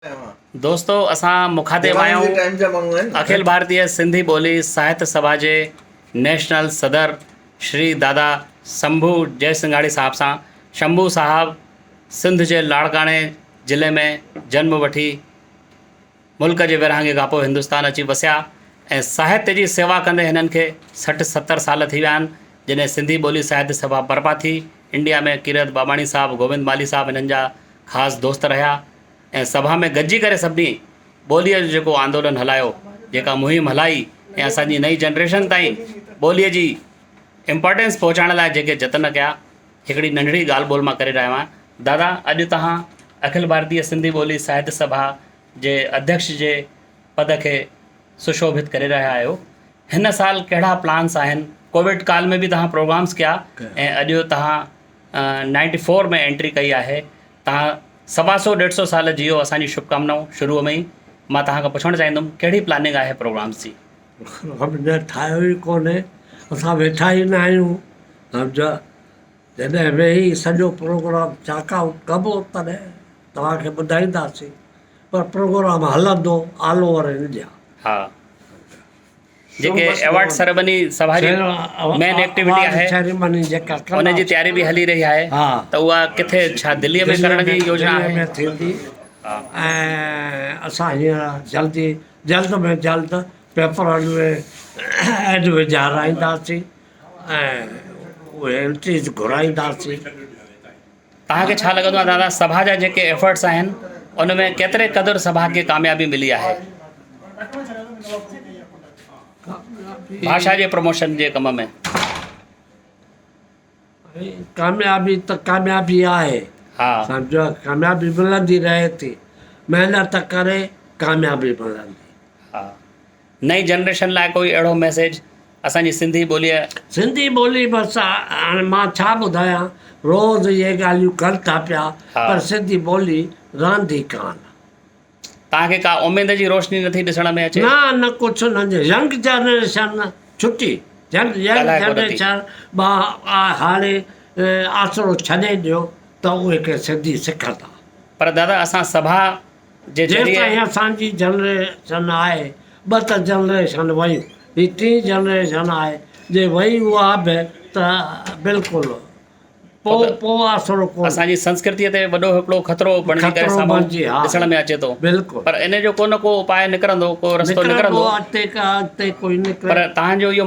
دوستو اسان مخاطب آهيون اکل ڀارتيه سنڌي ٻولي ساهت سڀا جي نيشنل صدر شري دادا شمڀو جئه سنگهاڻي صاحب سان. شمڀو صاحب سنڌ جي لاڙڪاڻي ضلعي ۾ جنم وٺي ملڪ جي ورهاڱي کان پوء هندستان اچي وسيا ۽ ساهت جي سيوا ڪندي هنن کي 60 70 سال ٿي ويا آهن جڏهن سنڌي ٻولي ساهت سڀا برپا ٿي انڊيا ۾ ڪيرت ٻاٻاڻي صاحب گوبند مالهي صاحب هنن جا خاص دوست رهيا ۽ سڀا ۾ گڏجي ڪري سڀني ٻوليء جو جيڪو آندولن هلايو، جيڪا مهم هلائي ۽ اسان جي نئين جنريشن تائين ٻوليء جي امپارٽنس پهچائڻ لاء جيڪي جتن ڪيا، هڪڙي ننڍڙي ڳالهه ٻولهه مان ڪري رهيو آهيان. دادا اڄ توهان اکل ڀارتيه سنڌي ٻولي ساهت سڀا جي اڌيڪش جي پد کي سشوڀت ڪري رهيا آهيو، هن سال ڪهڙا پلانس آهن؟ ڪووڊ ڪال ۾ به توهان پروگرامس ڪيا ۽ اڄ توهان نائنٽي فور ۾ انٽري ڪئي آهي، توهان سوا سو ڏيڍ سو سال جيئو اسان جون شڀڪامنائون شروع ۾ ئي مان توهان کان پڇڻ چاهيندم ڪهڙي پلاننگ آهي پروگرامس جي. پروگرام اڃا ٺاهيو ئي ڪونهي اسان ويٺا ئي نه آهيون سمجهه جڏهن ويهي سڄو پروگرام چاڪ آئوٽ ڪبو تڏهن توهان کي ٻڌائينداسين پر پروگرام هلندو آل اوور انڊيا. ها جيڪي ايوارڊ سربني سڀا جي مين ايڪٽيوٽي آهي ان جي تياري به هلي رهي آهي ته اها ڪٿي ڇا دلي ۾ ڪرڻ جي يوجنا آهي ۾ ٿيندي ۽ اسان هينئر جلدي جلد ۾ جلد پيپرن ۾ ايڊ وجهارائينداسين ۽ اهي انٽريز گهرائينداسين. توهان کي ڇا لڳندو آهي دادا سڀا جا جيڪي ايفرٽس آهن ان ۾ ڪيتري قدر سڀا کي ڪاميابي ملي آهي ڀاشا جي پروموشن جي ڪم ۾؟ ڪاميابي ته ڪاميابي آهي ها سمجهو ڪاميابي ملندي رهي ٿي محنت ڪري ڪاميابي ملندي. ها نئين جنريشن لاء ڪوئي اهڙو ميسيج اسان جي سنڌي ٻوليء. سنڌي ٻولي بس هاڻي مان ڇا ٻڌايان روز اهي ڳالهيون ڪن ٿا پيا پر سنڌي ٻولي رهندي ڪانه. توهان کي ڪا اميد جي روشني نٿي ڏسڻ ۾ اچي؟ نه نه ڪجهه نه ينگ جنريشن ڇٽي ينگ جنريشن هاڻي آسرو ڇڏي ڏيو ته اهي ڪي سنڌي سکندا. پر دادا اسان سڀا جي ذريعي. جيستائين اسان جي جنريشن آهي، ٻه ته جنريشن ويون، هي ٽين جنريشن آهي، جي وئي اها به ته بلڪل پوء پوء آسرو ڪونهي. اسان جي سنسڪرتيء تي وڏو هڪڙو خطرو بڻجي ڪري سامهون ڏسڻ ۾ اچي ٿو. بلڪل. پر ان جو ڪو نه ڪو اپاء نڪرندو، ڪو رستو نڪرندو. اڳتي اڳتي ڪوئي نڪري. پر توهان جو اهو.